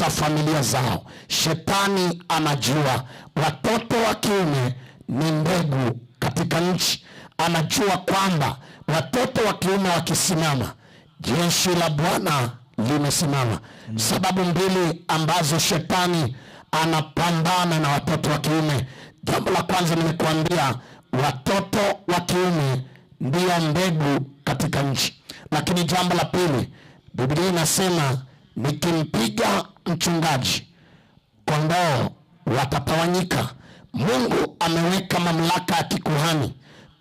wanakosa familia zao. Shetani anajua watoto wa kiume ni mbegu katika nchi. Anajua kwamba watoto wa kiume wakisimama, jeshi la Bwana limesimama. Sababu mbili ambazo shetani anapambana na watoto wa kiume. Jambo la kwanza nimekuambia, watoto wa kiume ndiyo mbegu katika nchi. Lakini jambo la pili, Biblia inasema nikimpiga mchungaji, kondoo watatawanyika. Mungu ameweka mamlaka ya kikuhani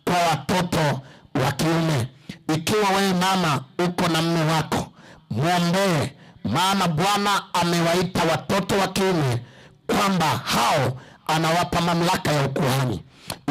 kwa watoto wa kiume. Ikiwa wewe mama uko na mume wako, mwombee, maana Bwana amewaita watoto wa kiume kwamba hao anawapa mamlaka ya ukuhani.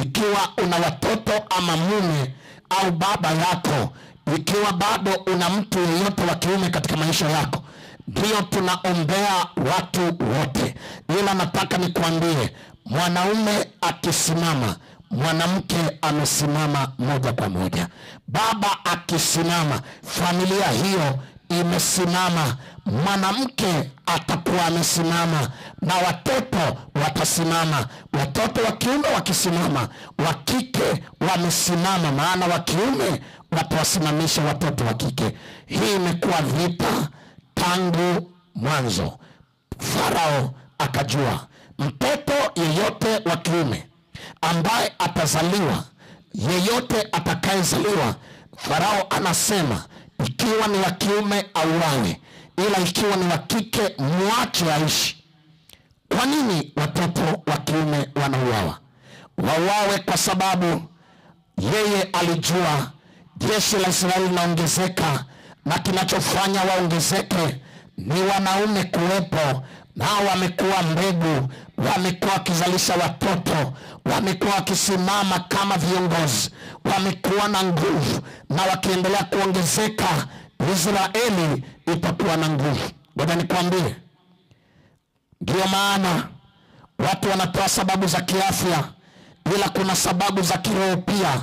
Ikiwa una watoto ama mume au baba yako, ikiwa bado una mtu yeyote wa kiume katika maisha yako, ndio tunaombea watu wote, ila nataka nikuambie, mwanaume akisimama, mwanamke amesimama moja kwa moja. Baba akisimama, familia hiyo imesimama. Mwanamke atakuwa amesimama na watoto watasimama. Watoto wa kiume wakisimama, wa kike wamesimama, maana wa kiume watawasimamisha watoto wa kike. Hii imekuwa vita tangu mwanzo. Farao akajua mtoto yeyote wa kiume ambaye atazaliwa, yeyote atakayezaliwa, Farao anasema ikiwa ni wa kiume auawe, ila ikiwa ni wa kike mwache aishi. Kwa nini watoto wa kiume wanauawa? Wauawe kwa sababu yeye alijua jeshi la Israeli linaongezeka, na kinachofanya waongezeke ni wanaume kuwepo, nao wamekuwa mbegu, wamekuwa wakizalisha watoto, wamekuwa wakisimama kama viongozi, wamekuwa na nguvu, na wakiendelea kuongezeka, Israeli itakuwa na nguvu. Ngoja nikwambie, ndiyo maana watu wanatoa sababu za kiafya, ila kuna sababu za kiroho pia.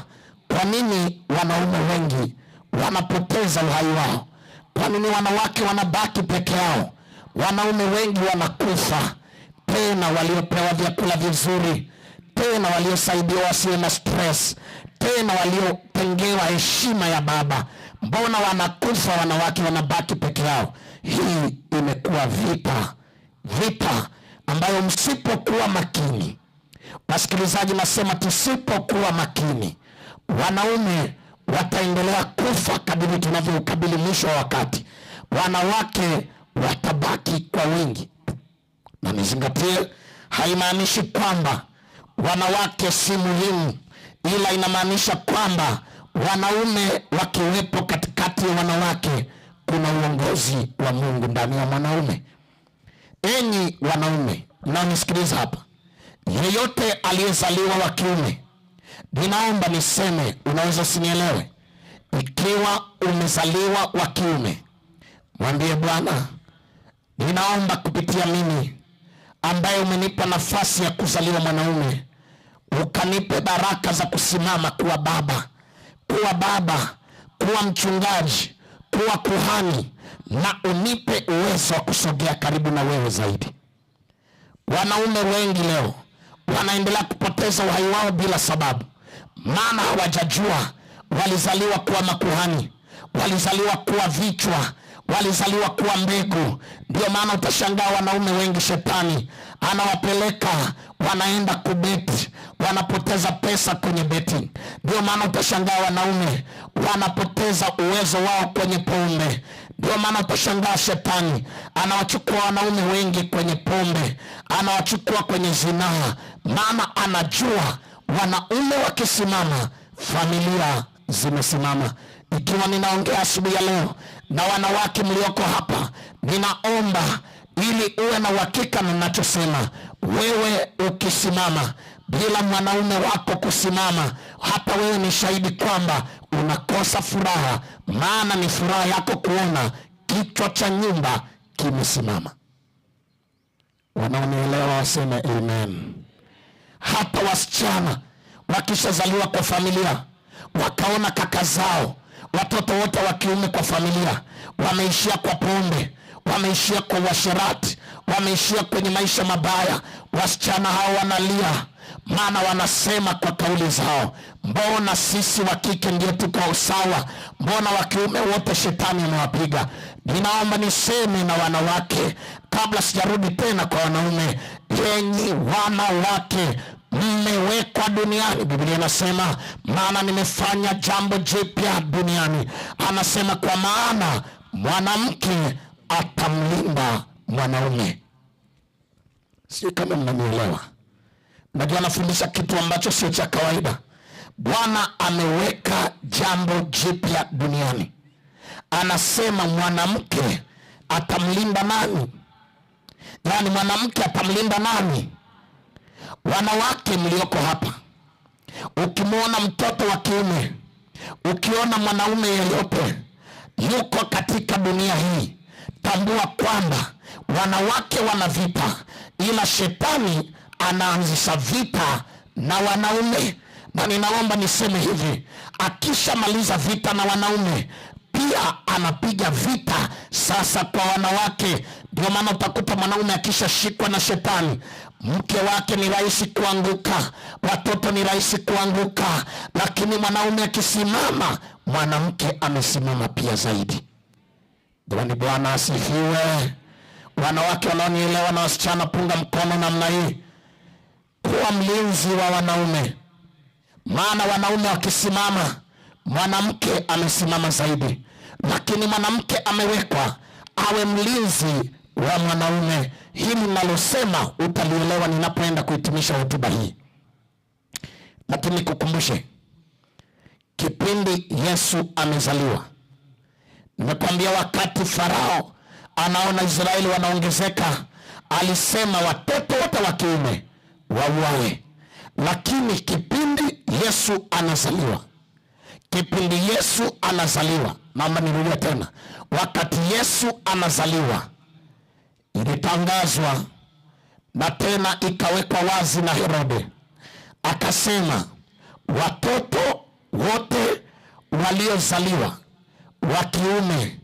Kwa nini wanaume wengi wanapoteza uhai wao? Kwa nini wanawake wanabaki peke yao? Wanaume wengi wanakufa, tena waliopewa vyakula vizuri, tena waliosaidiwa wasiwe na stress, tena waliotengewa heshima ya baba, mbona wanakufa? Wanawake wanabaki peke yao. Hii imekuwa vita, vita ambayo msipokuwa makini, wasikilizaji, nasema tusipokuwa makini, wanaume wataendelea kufa kadiri tunavyoukabili mwisho wa wakati, wanawake watabaki kwa wingi. Na nizingatie, haimaanishi kwamba wanawake si muhimu, ila inamaanisha kwamba wanaume wakiwepo katikati ya wanawake, kuna uongozi wa Mungu ndani ya mwanaume. Enyi wanaume mnaonisikiliza hapa, yeyote aliyezaliwa wa kiume, ninaomba niseme, unaweza usinielewe. Ikiwa umezaliwa wa kiume, mwambie Bwana, ninaomba kupitia mimi ambaye umenipa nafasi ya kuzaliwa mwanaume, ukanipe baraka za kusimama kuwa baba, kuwa baba, kuwa mchungaji, kuwa kuhani, na unipe uwezo wa kusogea karibu na wewe zaidi. Wanaume wengi leo wanaendelea kupoteza uhai wao bila sababu, maana hawajajua walizaliwa kuwa makuhani, walizaliwa kuwa vichwa, walizaliwa kuwa mbegu. Ndio maana utashangaa wanaume wengi shetani anawapeleka wanaenda kubeti, wanapoteza pesa kwenye beti. Ndio maana utashangaa wanaume wanapoteza uwezo wao kwenye pombe. Ndio maana utashangaa shetani anawachukua wanaume wengi kwenye pombe, anawachukua kwenye zinaa, maana anajua wanaume wakisimama, familia zimesimama. Ikiwa ninaongea asubuhi ya leo na wanawake mlioko hapa, ninaomba ili uwe na uhakika na ninachosema. Wewe ukisimama bila mwanaume wako kusimama, hata wewe ni shahidi kwamba unakosa furaha, maana ni furaha yako kuona kichwa cha nyumba kimesimama. Wanaonielewa waseme amen. Hata wasichana wakishazaliwa kwa familia, wakaona kaka zao watoto wote wa kiume kwa familia wameishia kwa pombe, wameishia kwa uasherati, wameishia kwenye maisha mabaya. Wasichana hao wanalia, maana wanasema kwa kauli zao, mbona sisi wa kike ndio tuko sawa? Mbona wa kiume wote shetani amewapiga? Ninaomba niseme na wanawake kabla sijarudi tena kwa wanaume. Enyi wanawake, mmewekwa duniani. Biblia inasema maana nimefanya jambo jipya duniani. Anasema kwa maana mwanamke atamlinda mwanaume. Sijui kama mnanielewa. Najua nafundisha kitu ambacho sio cha kawaida. Bwana ameweka jambo jipya duniani. Anasema mwanamke atamlinda nani? Yaani mwanamke atamlinda nani? Wanawake mlioko hapa, ukimwona mtoto wa kiume, ukiona mwanaume yeyote yuko katika dunia hii, tambua kwamba wanawake wana vita, ila shetani anaanzisha vita na wanaume. Na ninaomba niseme hivi, akishamaliza vita na wanaume, pia anapiga vita sasa kwa wanawake. Ndio maana utakuta mwanaume akishashikwa na shetani, mke wake ni rahisi kuanguka, watoto ni rahisi kuanguka, lakini mwanaume akisimama, mwanamke amesimama pia zaidi. Jamani, Bwana asifiwe. Wanawake wanaonielewa na wasichana, punga mkono namna hii. Kuwa mlinzi wa wanaume, maana wanaume wakisimama, mwanamke amesimama zaidi, lakini mwanamke amewekwa awe mlinzi wa mwanaume. Hili ninalosema utalielewa ninapoenda kuhitimisha hotuba hii, lakini nikukumbushe kipindi Yesu amezaliwa, nimekwambia wakati Farao anaona Israeli wanaongezeka, alisema watoto wote wa kiume wauawe. Lakini kipindi Yesu anazaliwa, kipindi Yesu anazaliwa, naomba nirudie tena, wakati Yesu anazaliwa ilitangazwa na tena ikawekwa wazi na Herode, akasema watoto wote waliozaliwa wa kiume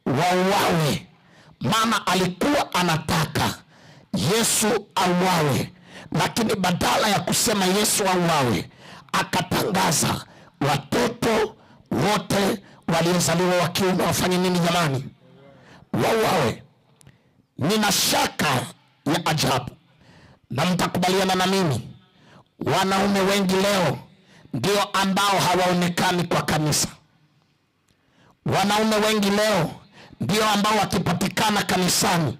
wauawe. Maana alikuwa anataka Yesu auawe, lakini badala ya kusema Yesu auawe, akatangaza watoto wote waliozaliwa wa kiume wafanye nini jamani? Wauawe. Nina shaka ya ajabu, na mtakubaliana na mimi, wanaume wengi leo ndio ambao hawaonekani kwa kanisa. Wanaume wengi leo ndio ambao wakipatikana kanisani,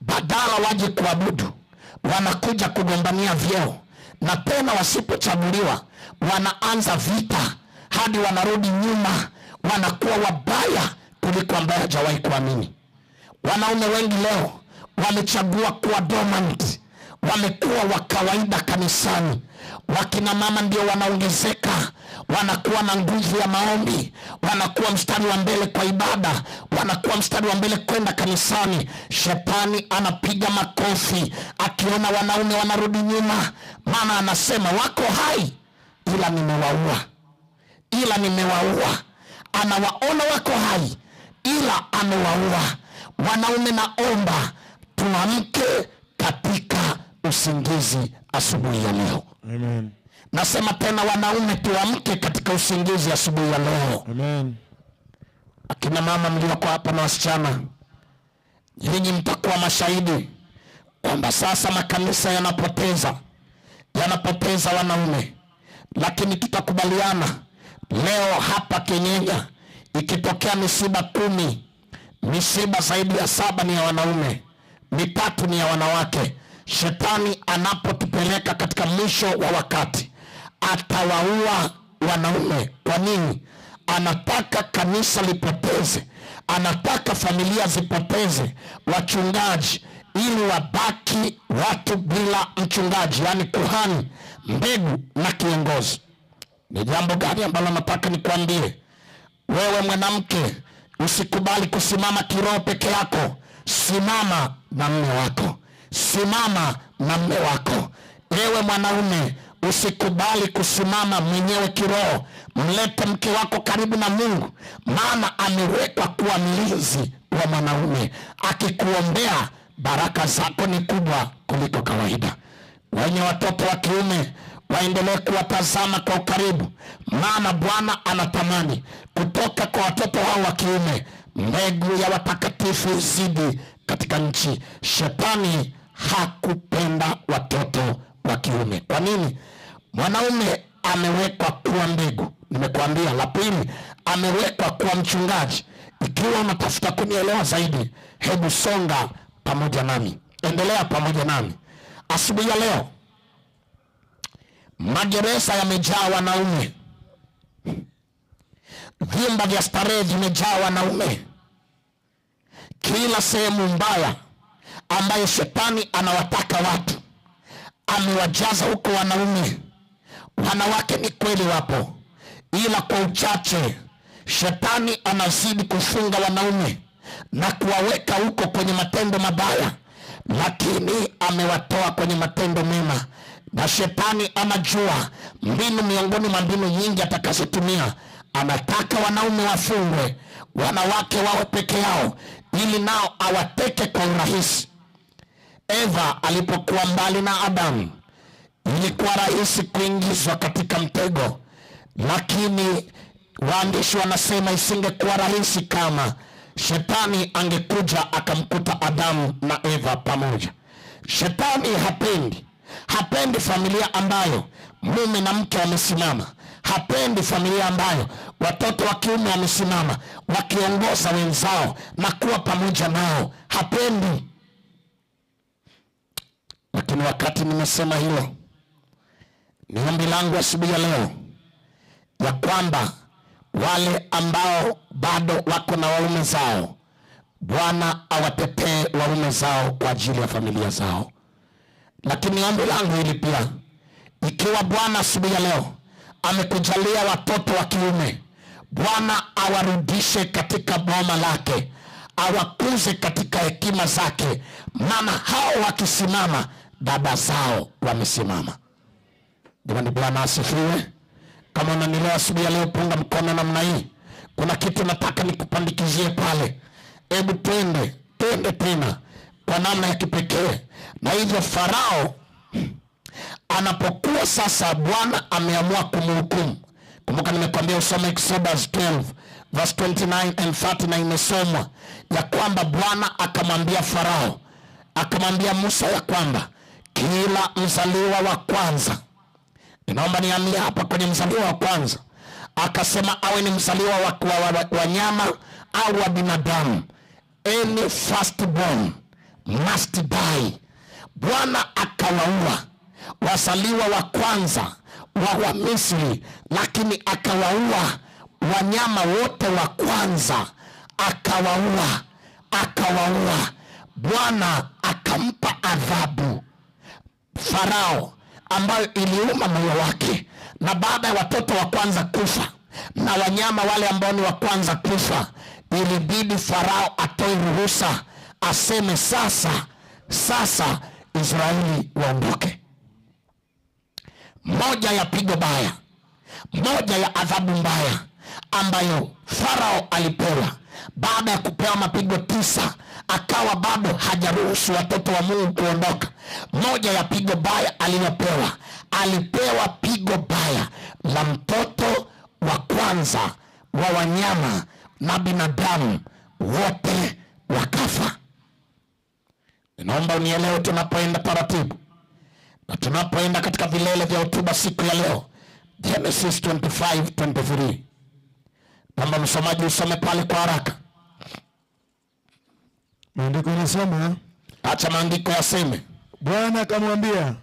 badala waje kuabudu, wanakuja kugombania vyeo, na tena wasipochaguliwa wanaanza vita hadi wanarudi nyuma, wanakuwa wabaya kuliko ambaye hajawahi kuamini. Wanaume wengi leo wamechagua kuwa dormant, wamekuwa wa kawaida kanisani. Wakina mama ndio wanaongezeka, wanakuwa na nguvu ya maombi, wanakuwa mstari wa mbele kwa ibada, wanakuwa mstari wa mbele kwenda kanisani. Shetani anapiga makofi akiona wanaume wanarudi nyuma, maana anasema wako hai, ila nimewaua, ila nimewaua. Anawaona wako hai, ila amewaua. Wanaume, naomba tuamke katika usingizi asubuhi ya leo. Amen. Nasema tena, wanaume tuamke katika usingizi asubuhi ya leo. Amen. Akina mama mlioko hapa na wasichana, nyinyi mtakuwa mashahidi kwamba sasa makanisa yanapoteza wanaume, lakini tutakubaliana leo hapa Kenyenya, ikitokea misiba 10, misiba zaidi ya 7 ni ya wanaume, 3 ni ya wanawake. Shetani anapotupeleka katika mwisho wa wakati atawaua wanaume. Kwa nini? Anataka kanisa lipoteze, anataka familia zipoteze wachungaji, ili wabaki watu bila mchungaji, yani kuhani, mbegu na kiongozi. Ni jambo gani ambalo nataka nikwambie wewe mwanamke? Usikubali kusimama kiroho peke yako. Simama na mume wako, simama na mume wako. Ewe mwanaume, usikubali kusimama mwenyewe kiroho. Mlete mke wako karibu na Mungu, maana amewekwa kuwa mlinzi wa mwanaume. Akikuombea Baraka zako ni kubwa kuliko kawaida. Wenye watoto wa kiume waendelee kuwatazama kwa ukaribu, maana Bwana anatamani kutoka kwa watoto hao wa kiume mbegu ya watakatifu izidi katika nchi. Shetani hakupenda watoto wa kiume. Kwa nini? Mwanaume amewekwa kuwa mbegu, nimekuambia. La pili, amewekwa kuwa mchungaji. Ikiwa unatafuta kunielewa zaidi, hebu songa pamoja nami, endelea pamoja nami asubuhi ya leo. Magereza yamejaa wanaume, vyumba vya starehe vimejaa wanaume, kila sehemu mbaya ambayo shetani anawataka watu amewajaza huko wanaume. Wanawake ni kweli wapo, ila kwa uchache. Shetani anazidi kufunga wanaume na kuwaweka huko kwenye matendo mabaya, lakini amewatoa kwenye matendo mema. Na shetani anajua mbinu, miongoni mwa mbinu nyingi atakazotumia, anataka wanaume wafungwe, wanawake wawe peke yao, ili nao awateke kwa urahisi. Eva alipokuwa mbali na Adamu, ilikuwa rahisi kuingizwa katika mtego, lakini waandishi wanasema isingekuwa rahisi kama shetani angekuja akamkuta Adamu na Eva pamoja. Shetani hapendi familia ambayo mume na mke wamesimama, hapendi familia ambayo watoto wa kiume wamesimama wakiongoza wenzao na kuwa pamoja nao, hapendi. Lakini wakati nimesema hilo, ni ombi langu asubuhi ya leo ya kwamba wale ambao bado wako na waume zao, Bwana awatetee waume zao kwa ajili ya familia zao. Lakini ombi langu hili pia, ikiwa Bwana asubuhi ya leo amekujalia watoto wa kiume, Bwana awarudishe katika boma lake, awakuze katika hekima zake, maana hao wakisimama, baba zao wamesimama. Jamani, Bwana asifiwe. Kama unanielewa asubuhi ya leo, punga mkono namna hii. Kuna kitu nataka nikupandikizie pale. Hebu twende twende tena kwa namna ya kipekee. Na hivyo Farao anapokuwa sasa, Bwana ameamua kumhukumu. Kumbuka nimekwambia usome Exodus 12 verse 29 and 30, na imesomwa ya kwamba Bwana akamwambia Farao, akamwambia Musa ya kwamba kila mzaliwa wa kwanza. Ninaomba nihamie hapa kwenye mzaliwa wa kwanza. Akasema awe ni mzaliwa wa wanyama au wa binadamu, any firstborn must die. Bwana akawaua wazaliwa wa kwanza wa Wamisri, lakini akawaua wanyama wote wa kwanza, akawaua, akawaua. Bwana akampa adhabu Farao ambayo iliuma moyo wake, na baada ya watoto wa kwanza kufa na wanyama wale ambao ni wa kwanza kufa, ilibidi Farao atoe ruhusa, aseme sasa, sasa Israeli waondoke. Moja ya pigo baya, moja ya adhabu mbaya ambayo Farao alipewa baada ya kupewa mapigo 9, akawa bado hajaruhusu watoto wa Mungu kuondoka. Moja ya pigo baya alilopewa, alipewa pigo baya la mtoto wa kwanza wa wanyama na binadamu wote wakafa. Ninaomba unielewe tunapoenda taratibu na tunapoenda katika vilele vya hotuba siku ya leo, Genesis 25:23. Naomba msomaji usome pale kwa haraka. Maandiko yanasema, acha maandiko yaseme. Bwana akamwambia,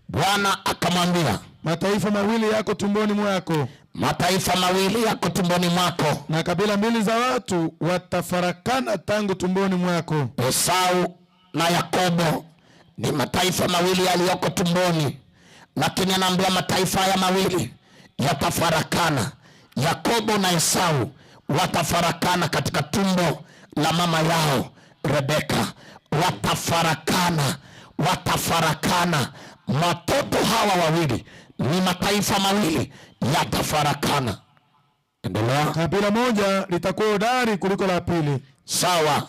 Bwana akamwambia, mataifa mawili yako tumboni mwako, mataifa mawili yako tumboni mwako, na kabila mbili za watu watafarakana tangu tumboni mwako. Esau na Yakobo ni mataifa mawili yaliyoko tumboni, lakini anaambia mataifa haya mawili yatafarakana. Yakobo na Esau watafarakana katika tumbo la mama yao Rebeka. Watafarakana, watafarakana. Watoto hawa wawili ni mataifa mawili yatafarakana. Endelea. Kabila moja litakuwa hodari kuliko la pili. Sawa.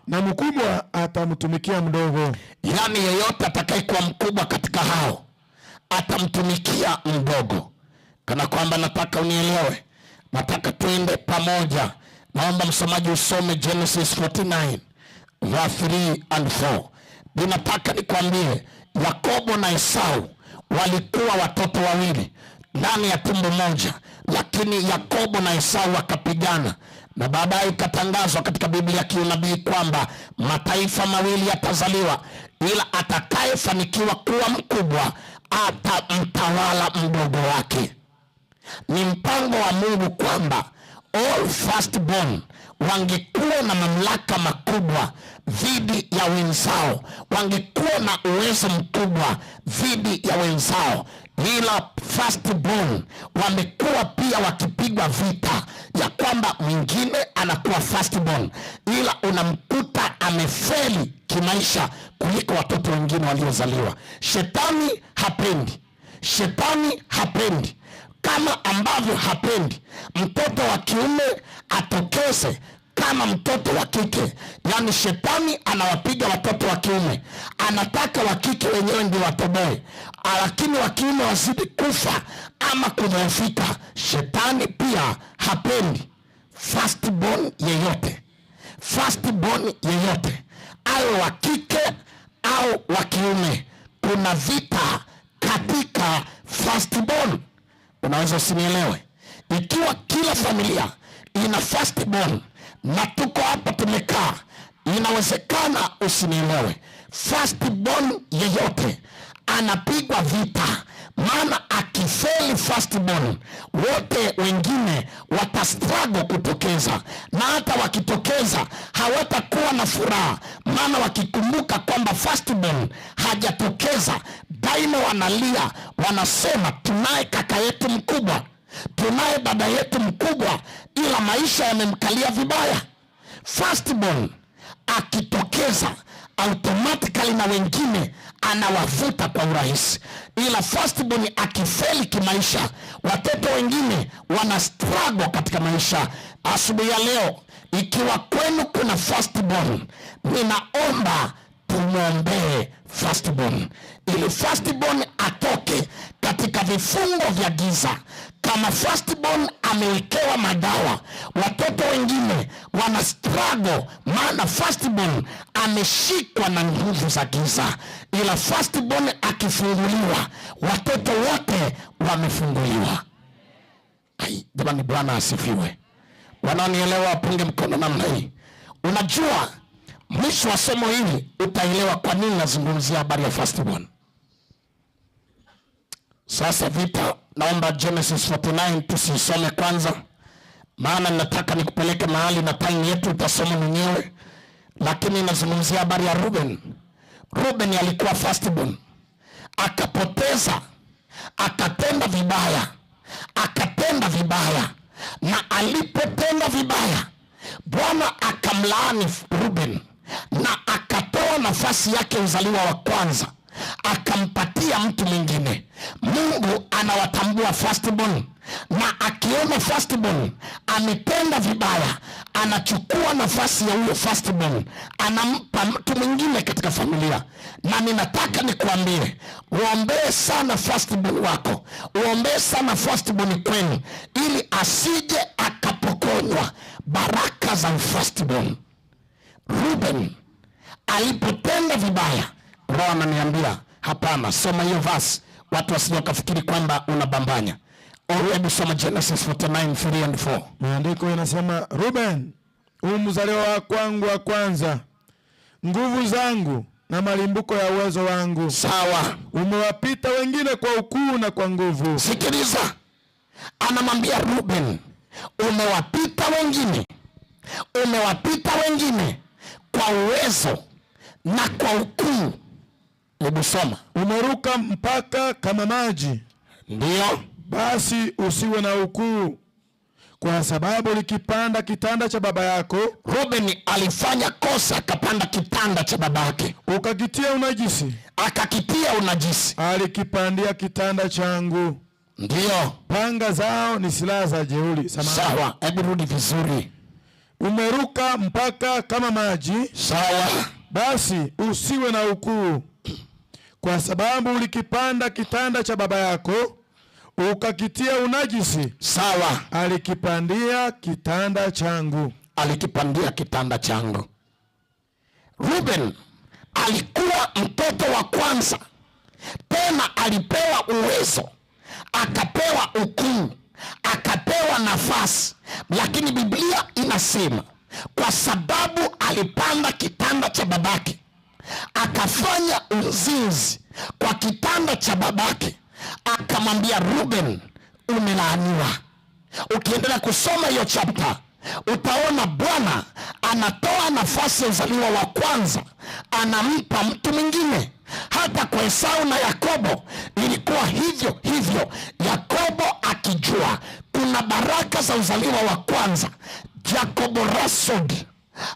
Na mkubwa atamtumikia mdogo. Yaani yeyote atakayekuwa mkubwa katika hao atamtumikia mdogo. Kana kwamba nataka unielewe, nataka tuende pamoja. Naomba msomaji usome Genesis 49 verse 3 and 4. Ninataka nikwambie, Yakobo na Esau walikuwa watoto wawili ndani ya tumbo moja, lakini Yakobo na Esau wakapigana, na baadaye ikatangazwa katika Biblia ya kiunabii kwamba mataifa mawili yatazaliwa, ila atakayefanikiwa kuwa mkubwa atamtawala mdogo wake. Ni mpango wa Mungu kwamba all firstborn wangekuwa na mamlaka makubwa dhidi ya wenzao, wangekuwa na uwezo mkubwa dhidi ya wenzao, ila firstborn wamekuwa pia wakipigwa vita ya kwamba mwingine anakuwa firstborn, ila unamkuta amefeli kimaisha kuliko watoto wengine waliozaliwa. Shetani hapendi, shetani hapendi kama ambavyo hapendi mtoto wa kiume atokeze kama mtoto wa kike. Yaani shetani anawapiga watoto wa kiume, anataka wa kike wenyewe ndio watoboe, lakini wa kiume wazidi kufa ama kudhoofika. Shetani pia hapendi firstborn yeyote, firstborn yeyote awe wa kike au wa kiume. Kuna vita katika firstborn. Unaweza usinielewe. Ikiwa kila familia ina firstborn na tuko hapa tumekaa, inawezekana usinielewe. Firstborn yeyote anapigwa vita, maana akifeli firstborn, wote wengine watastruggle kutokeza, na hata wakitokeza hawatakuwa na furaha, maana wakikumbuka kwamba firstborn hajatokeza, daima wanalia, wanasema tunaye kaka yetu mkubwa, tunaye dada yetu mkubwa, ila maisha yamemkalia vibaya. Firstborn akitokeza automatically na wengine anawavuta kwa urahisi, ila firstborn akifeli kimaisha, watoto wengine wana struggle katika maisha. Asubuhi ya leo, ikiwa kwenu kuna firstborn, ninaomba tumwombee firstborn ili firstborn atoke katika vifungo vya giza. Kama firstborn amewekewa madawa, watoto wengine wana struggle, maana firstborn ameshikwa na nguvu za giza, ila firstborn akifunguliwa, watoto wote wamefunguliwa. Ai, jamani, Bwana asifiwe. Wanaonielewa wapunge mkono namna hii. Unajua, mwisho wa somo hili utaelewa kwa nini nazungumzia habari ya firstborn. Sasa vita, naomba Genesis 49 tusisome kwanza, maana nataka nikupeleke mahali na time yetu utasoma mwenyewe, lakini nazungumzia habari ya Ruben. Ruben alikuwa firstborn, akapoteza, akatenda vibaya, akatenda vibaya, na alipotenda vibaya Bwana akamlaani Ruben na akatoa nafasi yake uzaliwa wa kwanza akampatia mtu mwingine. Mungu anawatambua firstborn, na akiona firstborn ametenda vibaya, anachukua nafasi ya huyo firstborn anampa mtu mwingine katika familia. Na ninataka nikuambie, uombee sana firstborn wako, uombee sana firstborn kwenu, ili asije akapokonywa baraka za firstborn. Ruben alipotenda vibaya, Roho ananiambia hapana, soma hiyo verse, watu wasije wakafikiri kwamba unabambanya. Hebu soma Genesis 49 3 and 4. Maandiko yanasema, Ruben, u mzaliwa wa kwangu wa kwanza, nguvu zangu na malimbuko ya uwezo wangu. Sawa. Umewapita wengine kwa ukuu na kwa nguvu. Sikiliza, anamwambia Ruben, umewapita wengine, umewapita wengine kwa uwezo na kwa ukuu. Hebu soma. Umeruka mpaka kama maji, Ndio. basi usiwe na ukuu, kwa sababu ulikipanda kitanda cha baba yako, Ruben alifanya kosa, akapanda kitanda cha babake, ukakitia unajisi. Akakitia unajisi. Alikipandia kitanda changu. Ndio. Panga zao ni silaha za jeuri. Samahani. Sawa, hebu rudi vizuri. Umeruka mpaka kama maji, Sawa. Basi usiwe na ukuu, kwa sababu ulikipanda kitanda cha baba yako, ukakitia unajisi. Sawa. Alikipandia kitanda changu. Alikipandia kitanda changu. Ruben alikuwa mtoto wa kwanza, tena alipewa uwezo, akapewa ukuu, akapewa nafasi, lakini Biblia inasema kwa sababu alipanda kitanda cha babake, akafanya uzinzi kwa kitanda cha babake, akamwambia, "Ruben, umelaaniwa." Ukiendelea kusoma hiyo chapter utaona Bwana anatoa nafasi ya uzaliwa wa kwanza, anampa mtu mwingine. Hata kwa Esau na Yakobo ilikuwa hivyo hivyo. Yakobo akijua kuna baraka za uzaliwa wa kwanza, Jacob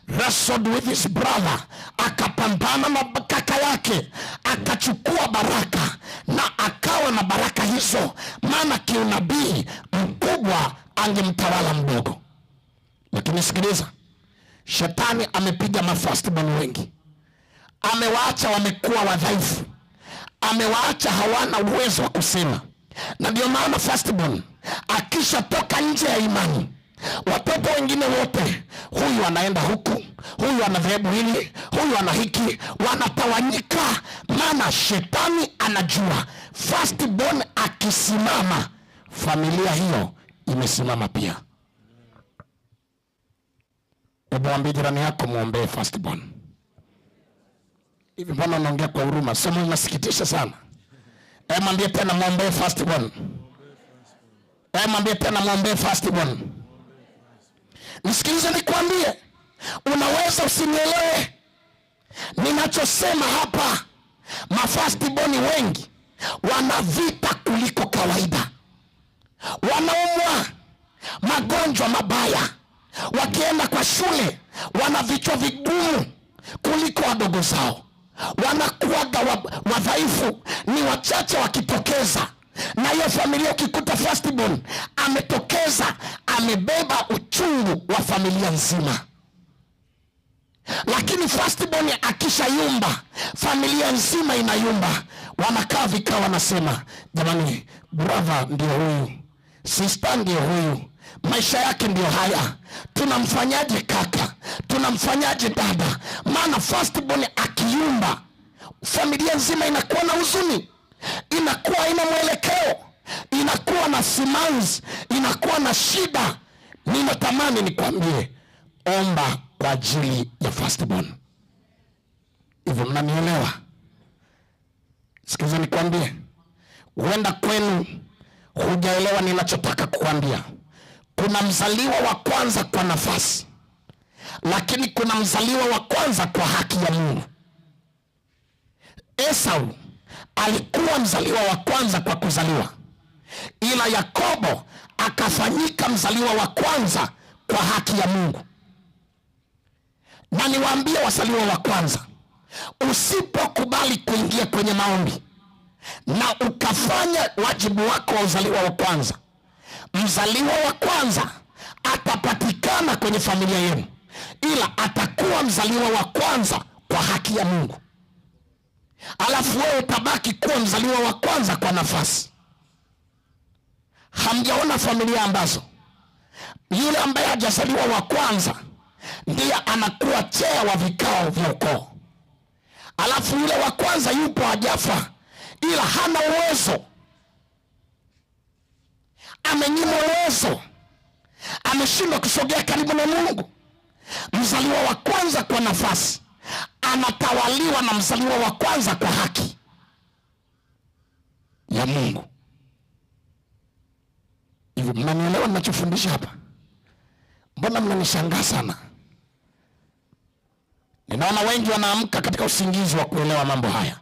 wrestled with his brother, akapambana na kaka yake, akachukua baraka na akawa na baraka hizo, maana kiunabii mkubwa angemtawala mdogo. Lakini sikiliza, shetani amepiga mafirstborn wengi, amewaacha wamekuwa wadhaifu, amewaacha hawana uwezo wa kusema, na ndio maana firstborn akishatoka nje ya imani, watoto wengine wote, huyu anaenda huku, huyu ana dhehebu hili, huyu ana hiki, wanatawanyika, maana shetani anajua firstborn akisimama, familia hiyo imesimama pia. Hebu mwambie jirani yako, mwombee firstborn. Hivi mbona unaongea kwa huruma? Somo linasikitisha sana. Hebu mwambie tena, mwombee firstborn. Hebu mwambie tena, mwombee firstborn. Nisikilize nikwambie, unaweza usinielewe ninachosema hapa. Mafirstborn wengi wana vita kuliko kawaida, wanaumwa magonjwa mabaya, wakienda kwa shule wana vichwa vigumu kuliko wadogo zao, wanakuwaga wadhaifu, ni wachache wakitokeza. Na hiyo familia ukikuta firstborn ametokeza, amebeba uchungu wa familia nzima. Lakini firstborn akishayumba, familia nzima inayumba. Wanakaa vikao, wanasema, "Jamani, brother ndio huyu, sister ndio huyu, maisha yake ndio haya, tunamfanyaje kaka? Tunamfanyaje dada?" Maana firstborn akiyumba, familia nzima inakuwa na huzuni, inakuwa ina mwelekeo, inakuwa na simanzi, inakuwa na shida. Ninatamani nikwambie, omba kwa ajili ya firstborn. Hivyo mnanielewa? Sikiza nikwambie, huenda kwenu hujaelewa ninachotaka kukwambia. Kuna mzaliwa wa kwanza kwa nafasi, lakini kuna mzaliwa wa kwanza kwa haki ya Mungu. Esau alikuwa mzaliwa wa kwanza kwa kuzaliwa, ila Yakobo akafanyika mzaliwa wa kwanza kwa haki ya Mungu. Na niwaambie wazaliwa wa kwanza, usipokubali kuingia kwenye maombi na ukafanya wajibu wako wa uzaliwa wa kwanza, mzaliwa wa kwanza atapatikana kwenye familia yenu, ila atakuwa mzaliwa wa kwanza kwa haki ya Mungu, alafu wewe utabaki kuwa mzaliwa wa kwanza kwa nafasi. Hamjaona familia ambazo yule ambaye hajazaliwa wa kwanza ndiye anakuwa chair wa vikao vya ukoo, alafu yule wa kwanza yupo hajafa, ila hana uwezo, amenyimwa uwezo, ameshindwa kusogea karibu na Mungu. Mzaliwa wa kwanza kwa nafasi anatawaliwa na mzaliwa wa kwanza kwa haki ya Mungu. Hivi mnanielewa ninachofundisha hapa? Mbona mnanishangaa sana? Ninaona wengi wanaamka katika usingizi wa kuelewa mambo haya.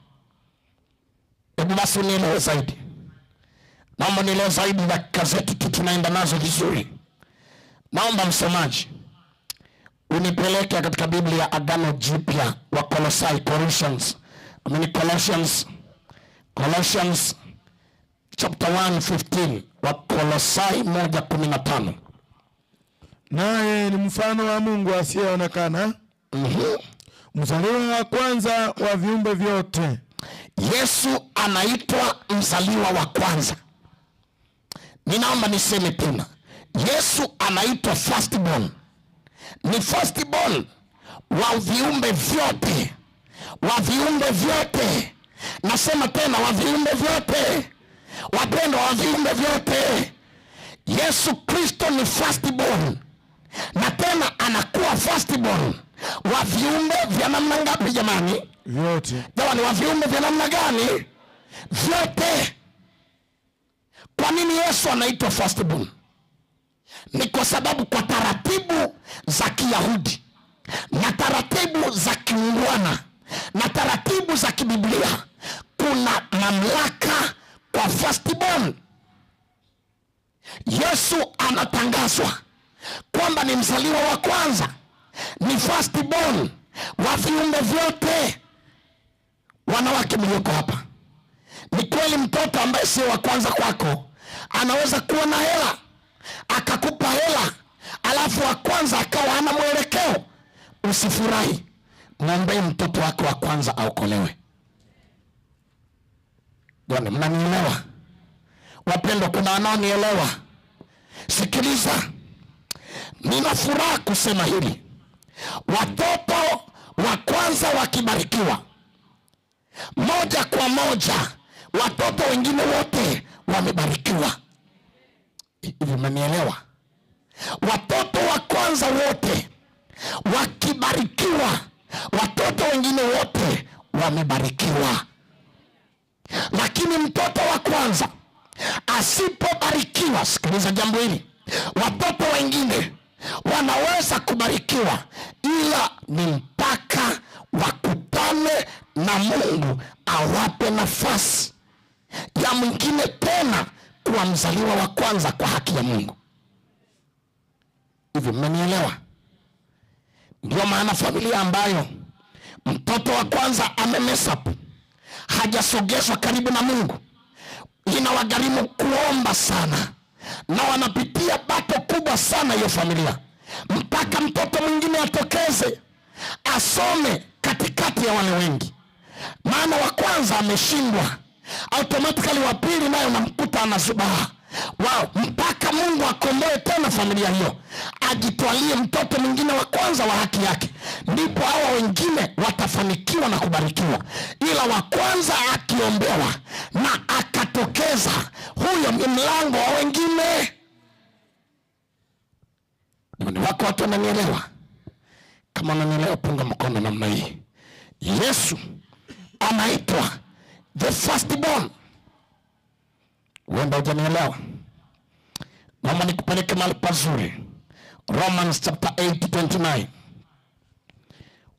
Hebu basi unielewe zaidi, naomba nielewe zaidi. Dakika zetu tu tunaenda nazo vizuri. Naomba msomaji unipeleke katika Biblia Agano Jipya, wa Kolosai, Colossians, I mean Colossians, Colossians chapter 1 15, wa Kolosai 1:15. Naye ni mfano wa Mungu asiyeonekana, mzaliwa wa kwanza wa viumbe vyote. Yesu anaitwa mzaliwa wa kwanza. Ninaomba niseme tena, Yesu anaitwa firstborn. Ni firstborn wa viumbe vyote, wa viumbe vyote. Nasema tena, wa viumbe vyote, wapendwa, wa viumbe vyote. Yesu Kristo ni firstborn, na tena anakuwa firstborn wa viumbe vya namna ngapi jamani? Vyote. Jamani, wa viumbe vya namna gani? Vyote. Kwa nini Yesu anaitwa firstborn? Ni kwa sababu kwa taratibu za Kiyahudi na taratibu za kiungwana na taratibu za kibiblia kuna mamlaka kwa firstborn. Yesu anatangazwa kwamba ni mzaliwa wa kwanza, ni firstborn wa viumbe vyote. Wanawake mlioko hapa, ni kweli mtoto ambaye sio wa kwanza kwako anaweza kuwa na hela akakupa hela, alafu wa kwanza akawa hana mwelekeo. Usifurahi, mwombee mtoto wako wa kwanza aokolewe. Bwana, mnanielewa wapendwa? Kuna wanaonielewa? Sikiliza, nina furaha kusema hili. Watoto wa kwanza wakibarikiwa, moja kwa moja watoto wengine wote wamebarikiwa. Hivi mmenielewa? Watoto wa kwanza wote wakibarikiwa, watoto wengine wote wamebarikiwa. Lakini mtoto wa kwanza asipobarikiwa, sikiliza jambo hili, watoto wengine wanaweza kubarikiwa, ila ni mpaka wakutane na Mungu awape nafasi ya mwingine tena kuwa mzaliwa wa kwanza kwa haki ya Mungu. Hivi mmenielewa? Ndio maana familia ambayo mtoto wa kwanza amemess up, hajasogezwa karibu na Mungu, inawagharimu kuomba sana na wanapitia battle kubwa sana hiyo familia, mpaka mtoto mwingine atokeze asome katikati ya wale wengi. Maana wa kwanza ameshindwa, automatically wa pili naye unamkuta anazubaa wao, mpaka Mungu akomboe tena familia hiyo, ajitwalie mtoto mwingine wa kwanza wa haki yake, ndipo hawa wengine watafanikiwa na kubarikiwa. Ila wa kwanza akiombewa na akatokeza, huyo ni mlango wa wengine. Ni wako watu wananielewa? Kama wananielewa, punga mkono namna hii. Yesu anaitwa the firstborn. Huenda hujanielewa, naomba nikupeleke mahali pazuri, Romans chapter 8:29.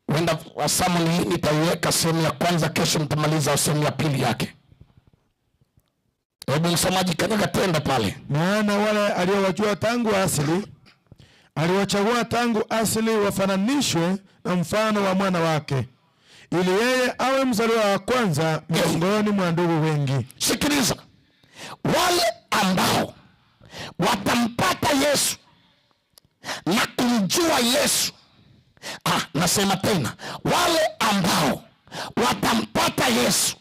Huenda sermon hii nitaiweka sehemu ya kwanza, kesho nitamaliza sehemu ya pili yake. Hebu msomaji, kanyaga tenda pale. Maana wale aliowajua tangu asili, aliwachagua tangu asili wafananishwe na mfano wa mwana wake, ili yeye awe mzaliwa wa kwanza miongoni mwa ndugu wengi. Sikiliza, wale ambao watampata Yesu na kumjua Yesu, nasema tena, wale ambao watampata Yesu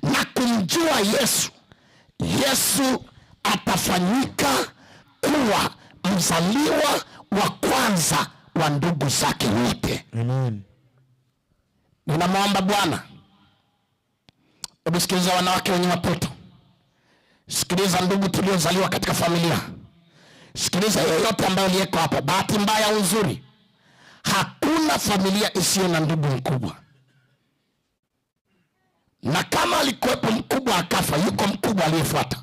na kumjua Yesu, Yesu atafanyika kuwa mzaliwa wa kwanza wa ndugu zake wote. Amen. Ninamwomba Bwana, hebu sikiliza wanawake wenye watoto, sikiliza ndugu tuliozaliwa katika familia, sikiliza yeyote ambaye aliyeko hapa. Bahati mbaya au nzuri, hakuna familia isiyo na ndugu mkubwa, na kama alikuwepo mkubwa akafa, yuko mkubwa aliyefuata.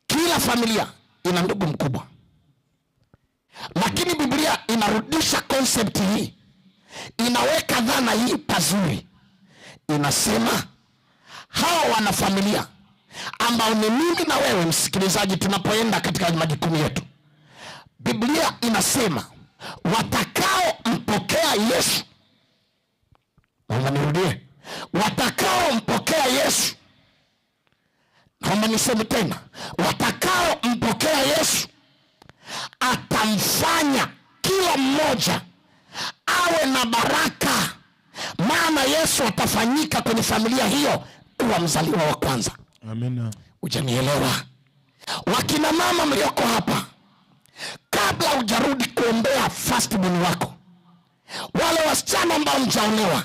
Kila familia ina ndugu mkubwa, lakini Biblia inarudisha concept hii, inaweka dhana hii pazuri, inasema hawa wanafamilia ambao ni mimi na wewe msikilizaji, tunapoenda katika majukumu yetu, Biblia inasema watakaompokea Yesu, naomba nirudie, watakaompokea Yesu, naomba niseme tena, watakaompokea Yesu atamfanya mmoja awe na baraka, maana Yesu atafanyika kwenye familia hiyo kuwa mzaliwa wa kwanza. Amina. Hujanielewa? Wakina mama mlioko hapa, kabla hujarudi kuombea firstborn wako, wale wasichana ambao mjaolewa,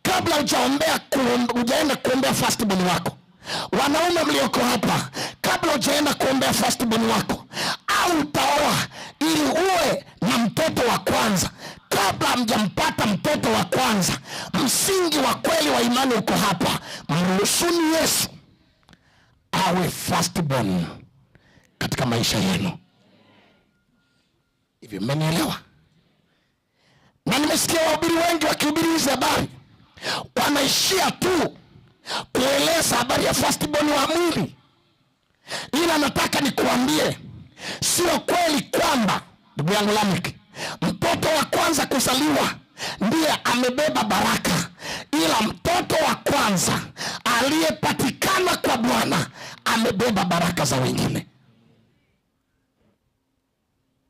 kabla hujaenda kuombea firstborn wako, wanaume mlioko hapa, kabla hujaenda kuombea firstborn wako, au utaoa ili uwe na mtoto wa kwanza, kabla hamjampata mtoto wa kwanza, msingi wa kweli wa imani uko hapa. Mruhusuni Yesu awe firstborn katika maisha yenu. Hivi mmenielewa? Na nimesikia wahubiri wengi wakihubiri hizi habari wanaishia tu kueleza habari ya firstborn wa mwili, ila nataka nikuambie sio kweli kwamba, ndugu yangu Lamik, mtoto wa kwanza kuzaliwa ndiye amebeba baraka, ila mtoto wa kwanza aliyepatikana kwa Bwana amebeba baraka za wengine.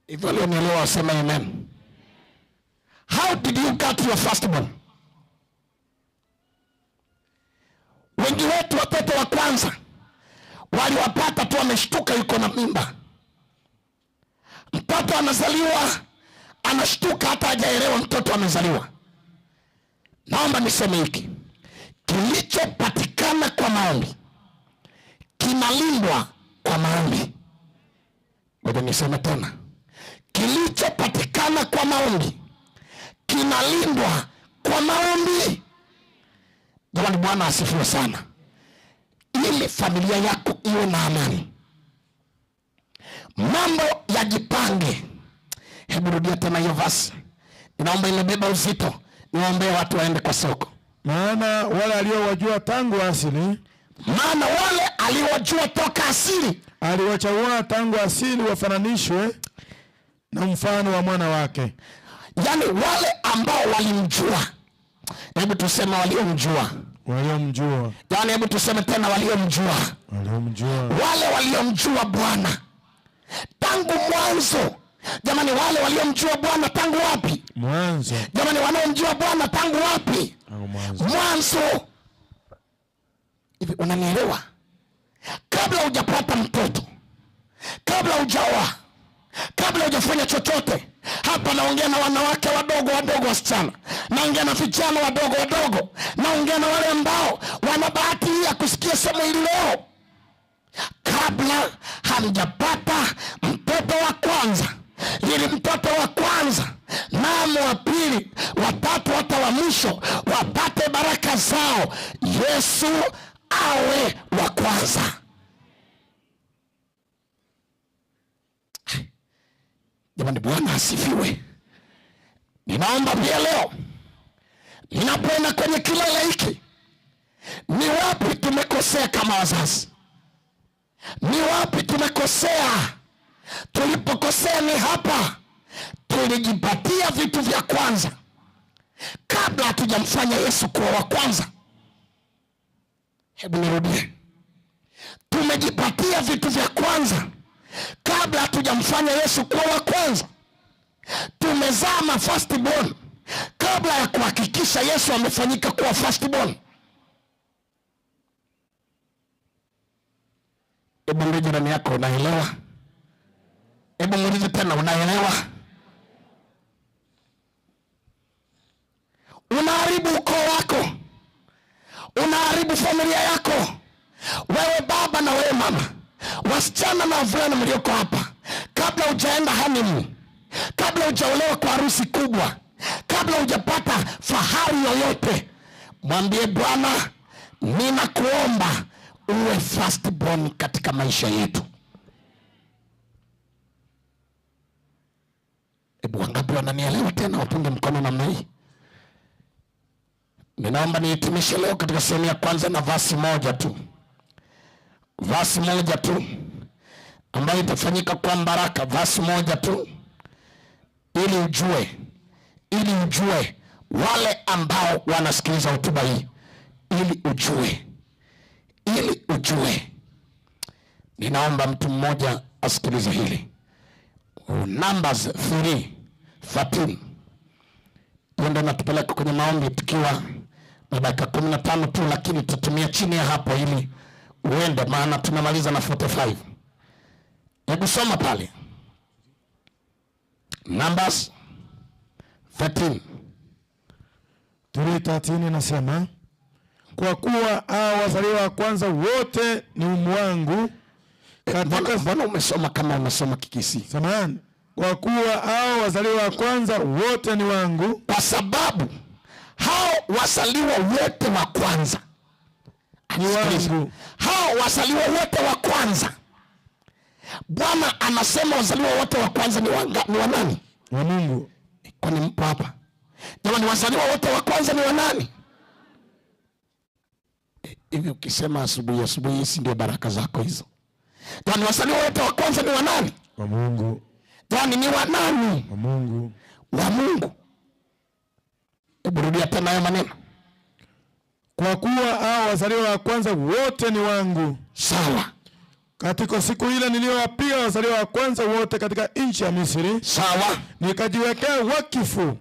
Hivyo walionielewa wasema amen. How did you get your firstborn? Wengi wetu watoto wa kwanza waliwapata tu wameshtuka yuko na mimba. Mtoto anazaliwa anashtuka, hata hajaelewa mtoto amezaliwa. Naomba niseme hiki, kilichopatikana kwa maombi kinalindwa kwa maombi. Ngoja niseme tena, kilichopatikana kwa maombi kinalindwa kwa maombi. Jamani, Bwana asifiwe sana. Ili familia yako iwe na amani, mambo yajipange. Hebu rudia tena hiyo verse, inaomba imebeba uzito. Niwaombee watu waende kwa soko. Maana wale aliowajua tangu asili, maana wale aliowajua toka asili, aliwachagua tangu asili wafananishwe na mfano wa mwana wake. Yaani wale ambao walimjua. Hebu tuseme waliomjua. Waliomjua. Yaani hebu tuseme tena waliomjua. Waliomjua. Wale waliomjua Bwana tangu mwanzo. Jamani, wale waliomjua Bwana tangu wapi? Mwanzo. Jamani, wanaomjua Bwana tangu wapi? Tangu mwanzo. Mwanzo. Hivi unanielewa? Kabla hujapata mtoto, kabla hujaoa, kabla hujafanya chochote, hapa naongea na wanawake wadogo wadogo, wasichana, naongea na vijana wadogo wadogo, naongea na wale ambao wana bahati hii ya kusikia somo hili leo. Kabla hamjapata mtoto wa kwanza, ili mtoto wa kwanza naam wa pili, wa tatu, hata wa mwisho wapate baraka zao, Yesu awe wa kwanza. Jamani, Bwana asifiwe. Ninaomba pia leo ninapoenda kwenye kilele hiki, ni wapi tumekosea kama wazazi? Ni wapi tumekosea? Tulipokosea ni hapa. Tulijipatia vitu vya kwanza kabla hatujamfanya Yesu kuwa wa kwanza. Hebu nirudie. Tumejipatia vitu vya kwanza kabla hatujamfanya Yesu kuwa wa kwanza. Tumezaa ma firstborn kabla ya kuhakikisha Yesu amefanyika kuwa firstborn. Hebu mwambie jirani yako, unaelewa? Hebu muulize tena, unaelewa? Unaharibu ukoo wako, unaharibu familia yako. Wewe baba na wewe mama, wasichana na wavulana mlioko hapa, kabla hujaenda honeymoon, kabla hujaolewa kwa harusi kubwa, kabla hujapata fahari yoyote, mwambie Bwana, ninakuomba uwe firstborn katika maisha yetu. Hebu wangapi wananielewa tena wapunge mkono namna hii? Ninaomba nihitimishe leo katika sehemu ya kwanza na vasi moja tu. Vasi moja tu ambayo itafanyika kwa baraka, vasi moja tu, ili ujue wale ambao wanasikiliza hotuba hii, ili ujue. Ninaomba mtu mmoja asikilize hili. Numbers 3:13. Hiyo ndio inatupeleka kwenye maombi tukiwa na dakika 15 tu, lakini tutatumia chini ya hapo ili uende, maana tumemaliza na 45. Hebu soma pale Numbers 13. 3:13 inasema, kwa kuwa hao wazaliwa wa kwanza wote ni wangu katika Mbona umesoma kama umesoma Kikisii? Samahani. Kwa kuwa hao wazaliwa wa kwanza wote ni wangu, Kwa sababu hao wazaliwa wote wa kwanza ni Sikiliza. wangu. Hao wazaliwa wote wa kwanza, Bwana anasema wazaliwa wote wa kwanza ni wa nani? Wa Mungu. Kwani mpo hapa jamani? Wazaliwa wote wa kwanza ni wa nani? Hivi ukisema asubuhi asubuhi, hizi ndio baraka zako hizo. Jamani, wazaliwa wote wa kwanza ni wa nani? Wa Mungu. Jamani, ni wa nani? Wa Mungu. Wa Mungu. Hebu rudia tena hayo maneno. Kwa kuwa hao wazaliwa wa kwanza wote ni wangu. Sawa. Katika siku ile niliyowapiga wazaliwa wa kwanza wote katika nchi ya Misri, nikajiwekea wakifu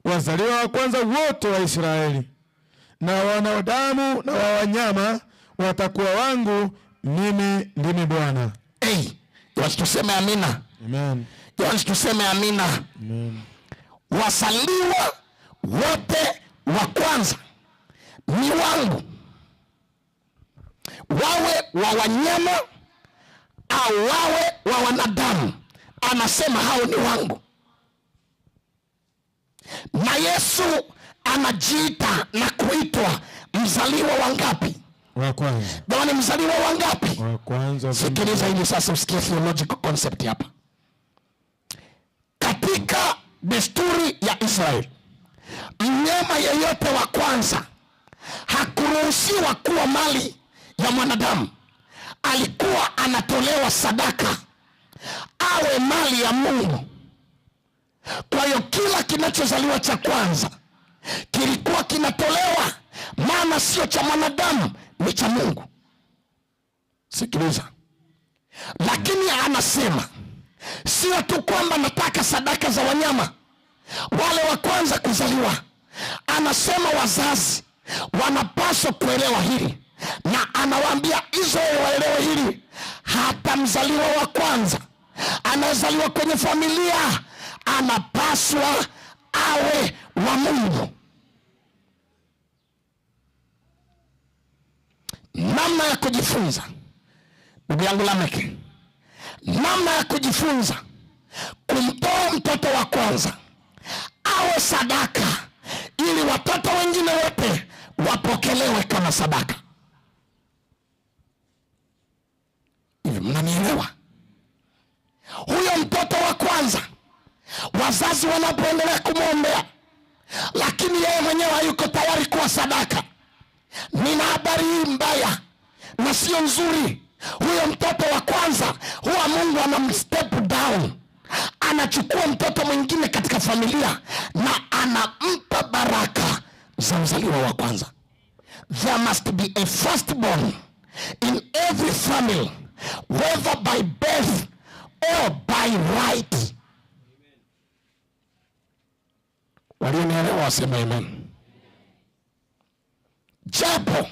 wazaliwa wa kwanza wote wa Israeli, na wanadamu na wa wanyama watakuwa wangu. Mimi ndimi Bwana. Hey, jamani tuseme amina. Amen. Jamani tuseme amina. Amen. Wazaliwa wote wa kwanza ni wangu, wawe wa wanyama au wawe wa wanadamu, anasema hao ni wangu. Na Yesu anajiita na kuitwa mzaliwa wa ngapi? Wa kwanza. Jamani, mzaliwa wa ngapi? Wa kwanza. Sikiliza hili sasa, usikie theological concept hapa. Katika desturi ya Israeli, mnyama yeyote wa kwanza hakuruhusiwa kuwa mali ya mwanadamu, alikuwa anatolewa sadaka awe mali ya Mungu. Kwa hiyo kila kinachozaliwa cha kwanza kilikuwa kinatolewa, maana sio cha mwanadamu, ni cha Mungu. Sikiliza. Lakini anasema sio tu kwamba nataka sadaka za wanyama wale wa kwanza kuzaliwa. Anasema wazazi wanapaswa kuelewa hili, na anawaambia Israeli waelewe hili. Hata mzaliwa wa kwanza anayezaliwa kwenye familia anapaswa awe wa Mungu. Namna ya kujifunza, ndugu yangu Lameke, namna ya kujifunza kumtoa mtoto wa kwanza awe sadaka ili watoto wengine wote wapokelewe kama sadaka. Hivi mnanielewa? Huyo mtoto wa kwanza wazazi wanapoendelea kumwombea, lakini yeye mwenyewe hayuko tayari kuwa sadaka, nina habari hii mbaya na sio nzuri. Huyo mtoto wa kwanza huwa Mungu anamstep down, anachukua mtoto mwingine katika familia na anampa baraka za mzaliwa wa kwanza. There must be a firstborn in every family, whether by birth or by right. Walionielewa waseme amen. Japo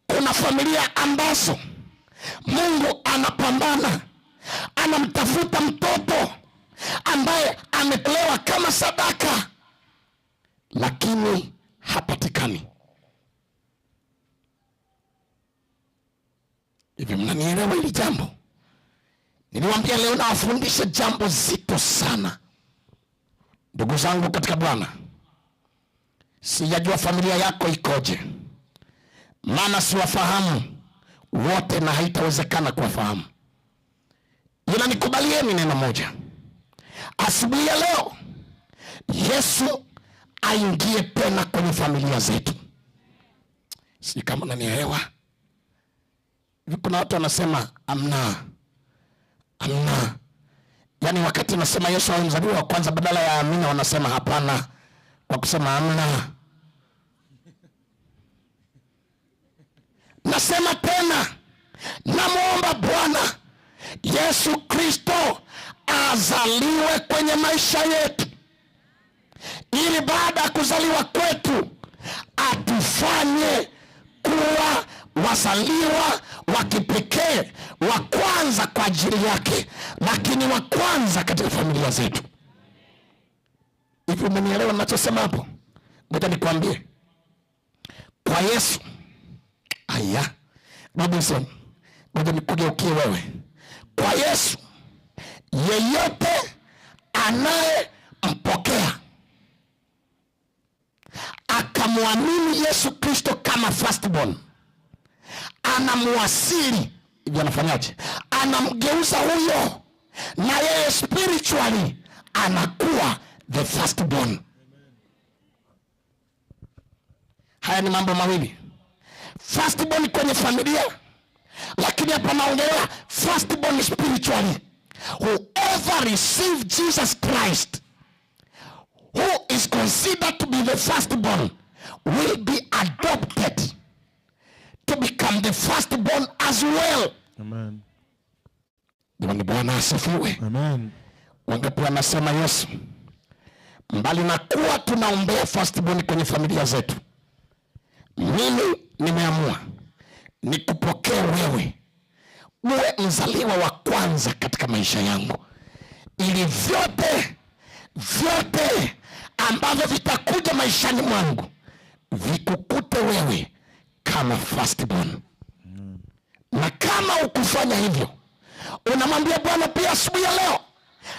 kuna familia ambazo Mungu anapambana, anamtafuta mtoto ambaye ametolewa kama sadaka, lakini hapatikani. Hivi mnanielewa hili jambo? Niliwaambia leo nawafundisha jambo zito sana, ndugu zangu katika Bwana. Sijajua familia yako ikoje, maana siwafahamu wote na haitawezekana kuwafahamu, ila nikubalieni neno moja asubuhi ya leo, Yesu aingie tena kwenye familia zetu. Si kama unanielewa? Hivi kuna watu wanasema amna, amna. Yaani wakati nasema Yesu awe mzaliwa wa kwanza, badala ya amina wanasema hapana, kwa kusema amna. Nasema tena, namwomba Bwana Yesu Kristo azaliwe kwenye maisha yetu, Ili baada ya kuzaliwa kwetu atufanye kuwa wazaliwa wa kipekee, wa kwanza kwa ajili yake, lakini wa kwanza katika familia zetu. Hivi umenielewa ninachosema hapo? Ngoja nikwambie, kwa Yesu. Aya, Robinson, ngoja nikugeukie wewe. Kwa Yesu, yeyote anayempokea akamwamini Yesu Kristo kama firstborn, anamuasili hivi. Anafanyaje? Anamgeuza huyo, na yeye spiritually anakuwa the firstborn. Haya ni mambo mawili: firstborn kwenye familia, lakini hapa naongelea firstborn spiritually. Whoever receive Jesus Christ, who is considered to be the firstborn, will be adopted to become the firstborn as well. Amen. Jamani, Bwana asifiwe. Amen. Wangapi wanasema, Yesu, mbali na kuwa tunaombea firstborn kwenye familia zetu, mimi nimeamua nikupokee wewe uwe mzaliwa wa kwanza katika maisha yangu, ili vyote vyote ambavyo vitakuja maishani mwangu vikukute wewe kama firstborn. Na kama ukufanya hivyo, unamwambia Bwana pia asubuhi ya leo,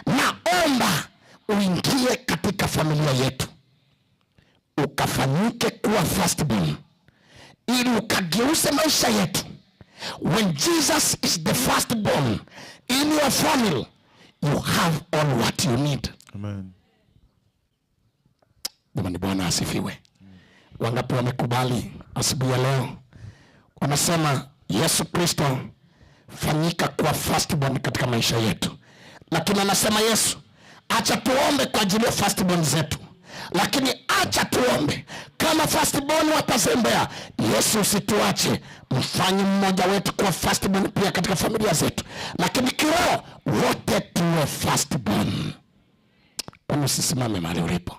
naomba uingie katika familia yetu ukafanyike kuwa firstborn, ili ukageuze maisha yetu. When Jesus is the firstborn in your family, you have all what you need. Amen. Jamani, Bwana asifiwe. Wangapi wamekubali asubuhi ya leo? Wanasema, Yesu Kristo, fanyika kuwa firstborn katika maisha yetu. Lakini anasema Yesu, acha tuombe kwa ajili ya firstborn zetu, lakini acha tuombe kama firstborn watazembea. Yesu, usituache, mfanye mmoja wetu kuwa firstborn pia katika familia zetu, lakini kiroho wote tuwe firstborn. Kwani usisimame mahali ulipo?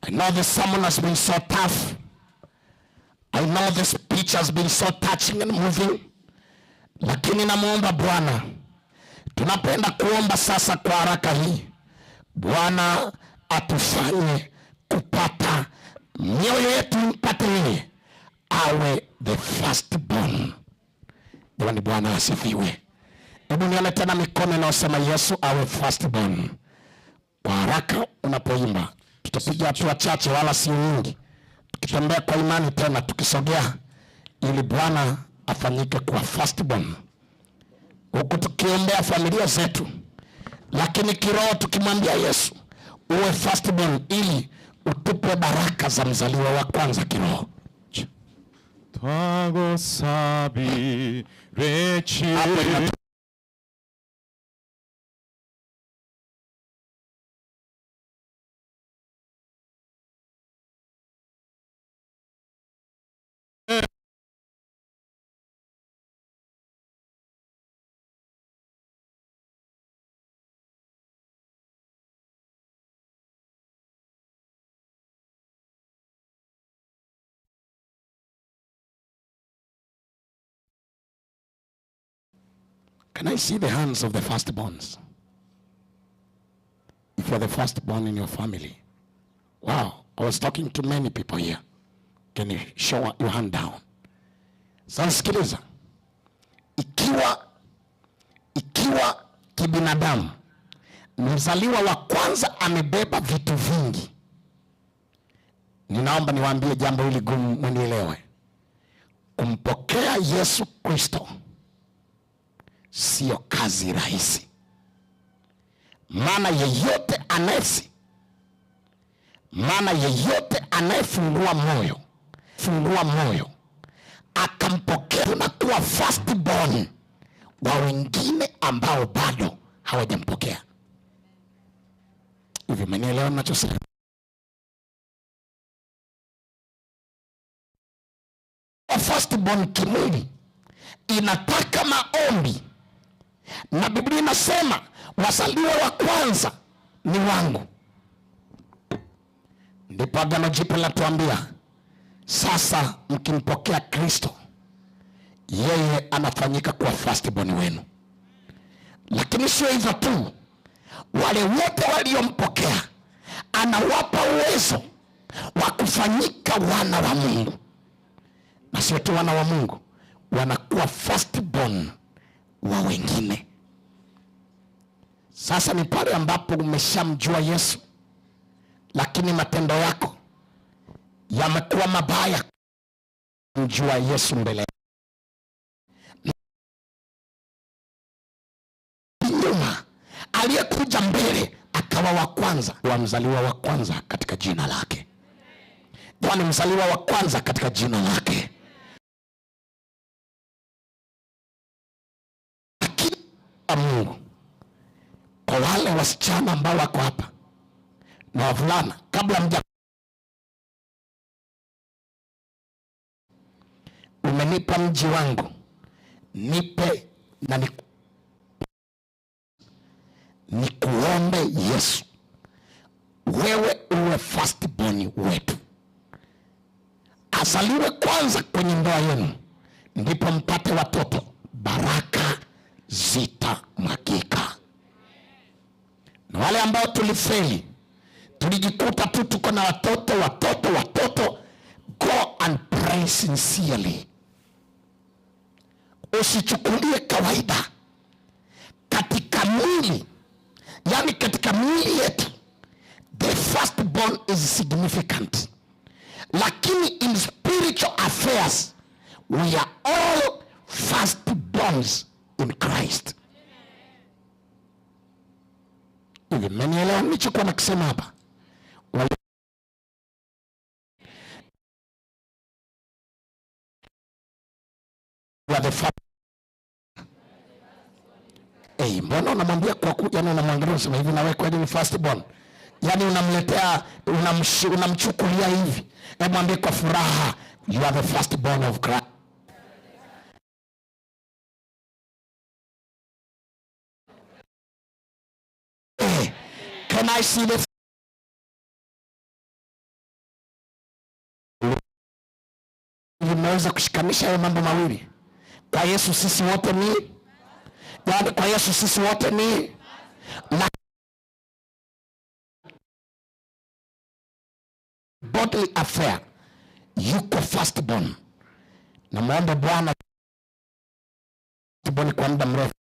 I know this sermon has been so tough. I know this speech has been so touching and moving. Lakini namwomba Bwana, tunapenda kuomba sasa kwa haraka hii, Bwana atufanye kupata mioyo yetu mpate yeye awe the firstborn. Jamani, Bwana asifiwe. Hebu nione tena mikono inayosema Yesu awe firstborn. Kwa haraka unapoimba, tutapiga hatua chache, wala sio nyingi, tukitembea kwa imani tena tukisogea, ili Bwana afanyike kuwa firstborn, huku tukiombea familia zetu, lakini kiroho tukimwambia Yesu uwe firstborn, ili utupe baraka za mzaliwa wa kwanza kiroho. Twagusabire. Hapo Can I see the hands of the firstborns? If you're the firstborn in your family. Wow, I was talking to many people here. Can you show your hand down? Sasa sikiliza. Ikiwa kibinadamu mzaliwa wa kwanza amebeba vitu vingi, ninaomba niwaambie jambo hili gumu, mnielewe. Kumpokea Yesu Kristo sio kazi rahisi, maana yeyote anayefungua moyo akampokea, tunakuwa firstborn wa wengine ambao bado hawajampokea. Hivi umenielewa ninachosema? Firstborn kimwili inataka maombi, na Biblia inasema wazaliwa wa kwanza ni wangu. Ndipo Agano Jipya linatuambia sasa, mkimpokea Kristo, yeye anafanyika kuwa firstborn wenu. Lakini sio hivyo tu, wale wote waliompokea anawapa uwezo wa kufanyika wana wa Mungu, na sio tu wana wa Mungu, wanakuwa firstborn wa wengine. Sasa ni pale ambapo umeshamjua Yesu, lakini matendo yako yamekuwa mabaya mjua Yesu mbele nyuma, aliyekuja mbele akawa wa kwanza, wa mzaliwa wa kwanza katika jina lake. Bwana, mzaliwa wa kwanza katika jina lake. Lakini Mungu, kwa wale wasichana ambao wako hapa na wavulana, kabla mja umenipa mji wangu, nipe na nikuombe Yesu, wewe uwe firstborn wetu, azaliwe kwanza kwenye ndoa yenu, ndipo mpate watoto, baraka zitamwagika. Na wale ambao tulifeli, tulijikuta tu tuko na watoto watoto watoto, go and pray sincerely. Usichukulie kawaida katika mwili, yani katika mwili yetu the firstborn is significant, lakini in spiritual affairs we are all firstborns in Christ. Hivi mmenielewa nilichokuwa nakisema hapa? The first. Hey, mbona unamwambia kwa ku, yani unamwangalia unasema hivi na wewe kweli ni firstborn? Yani unamletea, unamchukulia hivi. Hebu mwambie kwa furaha, you are the firstborn of Christ. Hey, can I see the Nimeweza kushikanisha hayo mambo mawili. Kwa Yesu sisi wote ni, yaani kwa Yesu sisi wote ni na bodily affair, yuko firstborn. Na muombe Bwana firstborn kwa muda mrefu.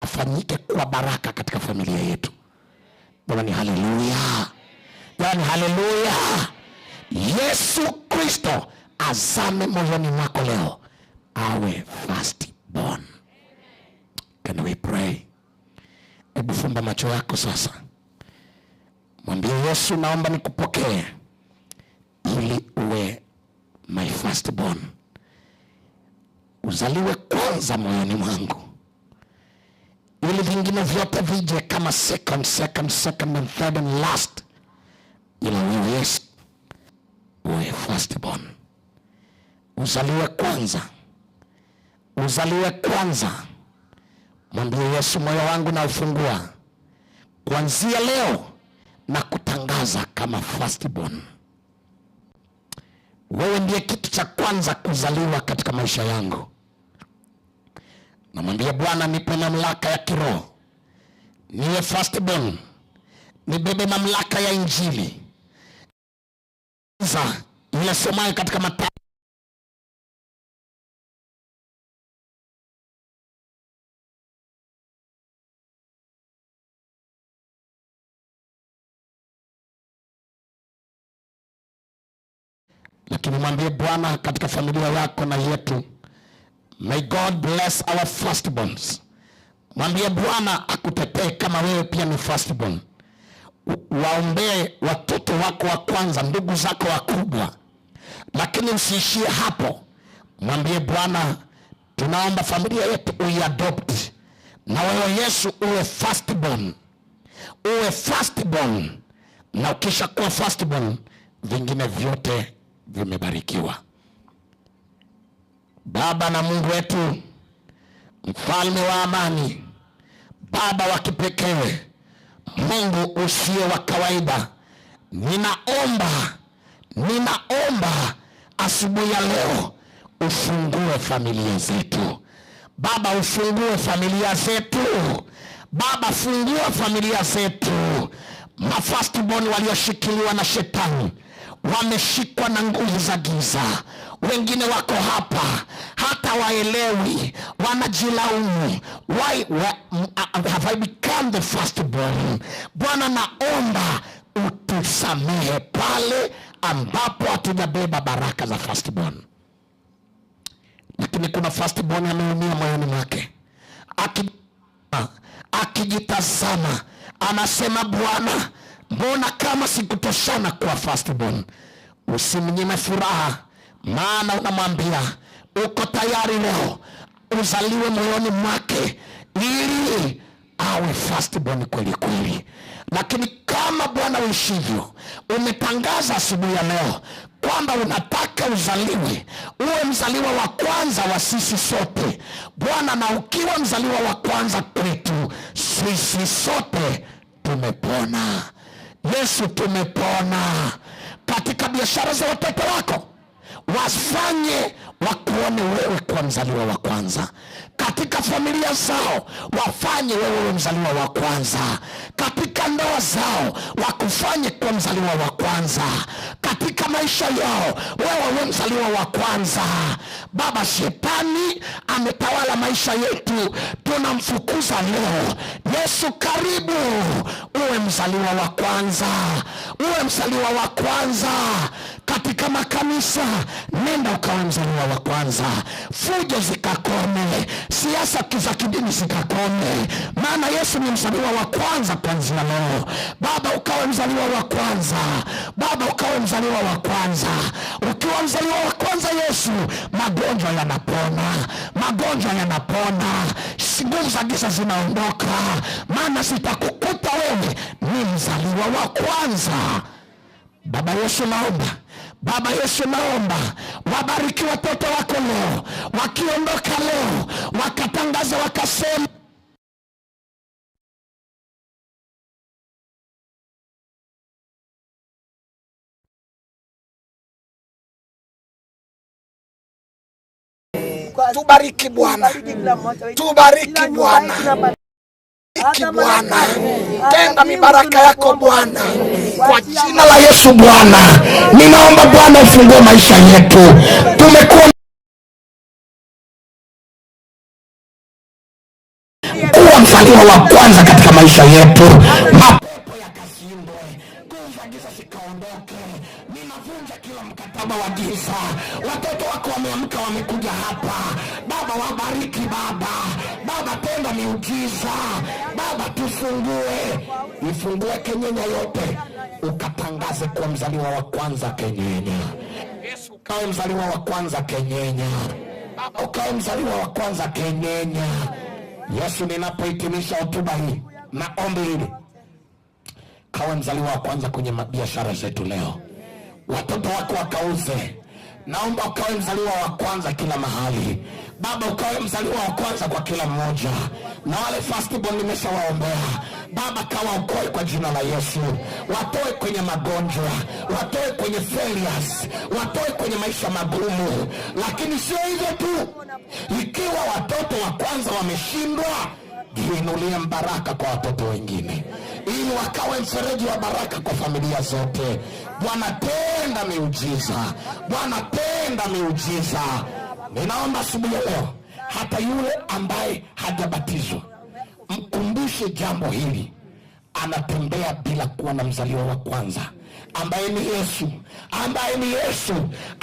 Afanyike kuwa baraka katika familia yetu. Bwana ni haleluya. Yaani haleluya. Yesu Kristo azame moyoni mwako leo, awe firstborn. Can we pray? Hebu fumba macho yako sasa. Mwambie Yesu, naomba nikupokee ili uwe my firstborn. Uzaliwe kwanza moyoni mwangu, ili vingine vyote vije kama second, second, second and third and last, ila wewe Yesu uwe firstborn. Uzaliwe kwanza, uzaliwe kwanza. Mwambie Yesu, moyo wangu na ufungua kuanzia leo na kutangaza kama firstborn. Wewe ndiye kitu cha kwanza kuzaliwa katika maisha yangu. Namwambia Bwana, nipe mamlaka ya kiroho, niwe firstborn, nibebe mamlaka ya Injili ile somayo katika Mathayo Lakini mwambie Bwana katika familia yako na yetu, may God bless our firstborns. Mwambie Bwana akutetee kama wewe pia ni firstborn. Waombee watoto wako wa kwanza, ndugu zako wakubwa. Lakini usiishie hapo. Mwambie Bwana, tunaomba familia yetu uiadopt, na wewe Yesu uwe firstborn, uwe firstborn. Na ukisha kuwa firstborn, vingine vyote vimebarikiwa. Baba na Mungu wetu, mfalme wa amani, Baba wa kipekee, Mungu usiye wa kawaida, ninaomba asubuhi ya leo ufungue familia zetu. Baba, ufungue familia zetu. Baba, fungua familia zetu. Mafirstborn walioshikiliwa na shetani wameshikwa na nguvu za giza. Wengine wako hapa hata waelewi, wanajilaumu, why have I become the firstborn? Bwana, naomba utusamehe pale ambapo hatujabeba baraka za firstborn. Lakini kuna firstborn ameumia moyoni mwake, akijitazama anasema, Bwana, mbona kama sikutoshana kuwa firstborn? Usimnyime furaha, maana unamwambia uko tayari leo uzaliwe moyoni mwake ili awe firstborn kweli kweli. Lakini kama Bwana uishivyo, umetangaza asubuhi ya leo kwamba unataka uzaliwe uwe mzaliwa wa kwanza wa sisi sote Bwana, na ukiwa mzaliwa wa kwanza kwetu sisi sote tumepona. Yesu, tumepona. Katika biashara za watoto wako wafanye wakuone wewe kuwa mzaliwa wa kwanza. Katika familia zao wafanye wewe uwe mzaliwa wa kwanza. Katika ndoa zao wakufanye kuwa mzaliwa wa kwanza. Katika maisha yao wewe uwe mzaliwa wa kwanza. Baba, shetani ametawala maisha yetu, tunamfukuza leo. Yesu, karibu uwe mzaliwa wa kwanza, uwe mzaliwa wa kwanza katika makanisa. Nenda ukawe mzaliwa wa kwanza, fujo zikakome, siasa za kidini zikakome, maana Yesu ni mzaliwa wa kwanza kuanzia leo. Baba, ukawe mzaliwa wa kwanza. Baba, ukawe mzaliwa wa kwanza. Ukiwa mzaliwa wa kwanza Yesu, magonjwa yanapona, magonjwa yanapona, nguvu za giza zinaondoka, maana zitakukuta wewe ni mzaliwa wa kwanza. Baba Yesu, naomba Baba Yesu, naomba wabariki watoto wako leo, wakiondoka leo wakatangaza wakasema tubariki Bwana, tubariki Bwana, Bwana, tenda mibaraka yako Bwana, kwa jina la Yesu Bwana, ninaomba Bwana ufungue maisha yetu. Tumekuwa kuwa mzaliwa wa kwanza katika maisha yetu. Mapepo yakashindwe, nguvu za giza zikaondoke. Ninavunja kila mkataba wa giza. Watoto wako wameamka, wamekuja hapa Baba, wabariki Baba. Baba, tenda miujiza Baba, tufungue, ifungue Kenyenya yote, ukatangaze kuwa mzaliwa wa kwanza Kenyenya. Yesu, ukawe mzaliwa wa kwanza Kenyenya. Baba, ukawe mzaliwa wa kwanza Kenyenya. Yesu, ninapohitimisha hotuba hii na ombi hili, kawe mzaliwa wa kwanza kwenye biashara zetu leo, watoto wako wakauze. Naomba ukawe mzaliwa wa kwanza kila mahali Baba, ukawe mzaliwa wa kwanza kwa kila mmoja, na wale firstborn nimeshawaombea Baba, kawaokoe kwa jina la Yesu, watoe kwenye magonjwa, watoe kwenye failures, watoe kwenye maisha magumu. Lakini sio hivyo tu, ikiwa watoto wa kwanza wameshindwa, jiinulie mbaraka kwa watoto wengine, ili wakawe mfereji wa baraka kwa familia zote. Bwana tenda miujiza, Bwana tenda miujiza. Ninaomba asubuhi ya leo, hata yule ambaye hajabatizwa mkumbushe jambo hili, anatembea bila kuwa na mzaliwa wa kwanza ambaye ni Yesu, ambaye ni Yesu.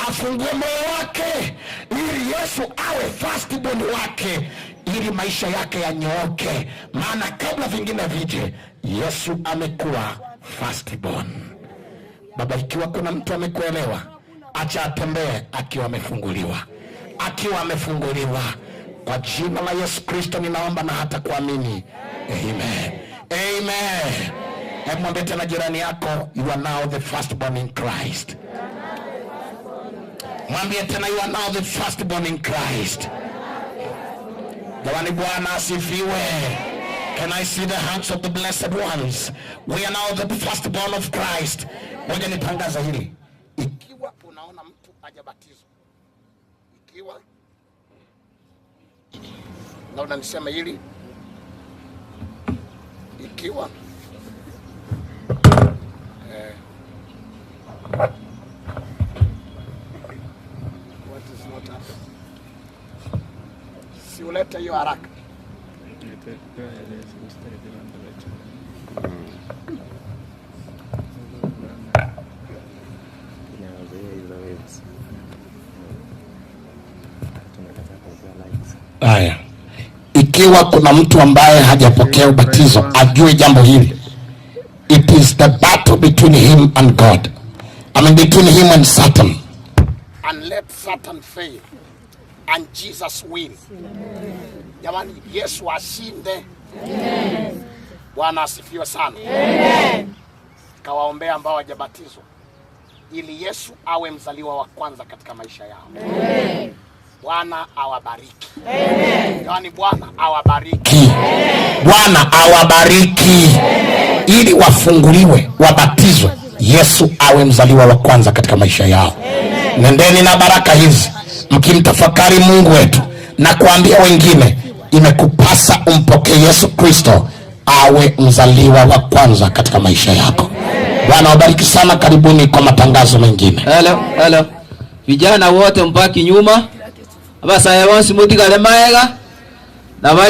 Afungue moyo wake ili Yesu awe firstborn wake, ili maisha yake yanyooke, maana kabla vingine vije, Yesu amekuwa firstborn. Baba, ikiwa kuna mtu amekuelewa, acha atembee akiwa amefunguliwa, akiwa amefunguliwa. Kwa jina la Yesu Kristo ninaomba na hata kuamini, amen, amen. Hebu mwambie tena jirani yako, you are now the firstborn in Christ. Mwambie tena, you are now the firstborn in Christ. Jamani, Bwana asifiwe. Can I see the hands of the blessed ones? We are now the firstborn of Christ. Ngoja nitangaza hili. Ikiwa unaona mtu hajabatizwa, ikiwa naona niseme hili, ikiwa what is not happening, si ulete hiyo haraka. Haya, ikiwa kuna mtu ambaye hajapokea ubatizo ajue jambo hili, it is the battle between him and God, I mean between him and Satan, and let Satan fail and Jesus win. Jamani, Yesu ashinde. Bwana asifiwe sana. Kawaombea ambao hawajabatizwa ili Yesu awe mzaliwa wa kwanza katika maisha yao. Bwana awabariki. Yaani Bwana awabariki. Bwana awabariki ili wafunguliwe, wabatizwe, Yesu awe mzaliwa wa kwanza katika maisha yao. Nendeni na baraka hizi mkimtafakari Mungu wetu na kuambia wengine, imekupasa umpokee Yesu Kristo awe mzaliwa wa kwanza katika maisha yako. Bwana wabariki sana. Karibuni kwa matangazo mengine. Hello, hello. Vijana wote mbaki nyuma. Abasaye bonsi mutigare maega. Na bali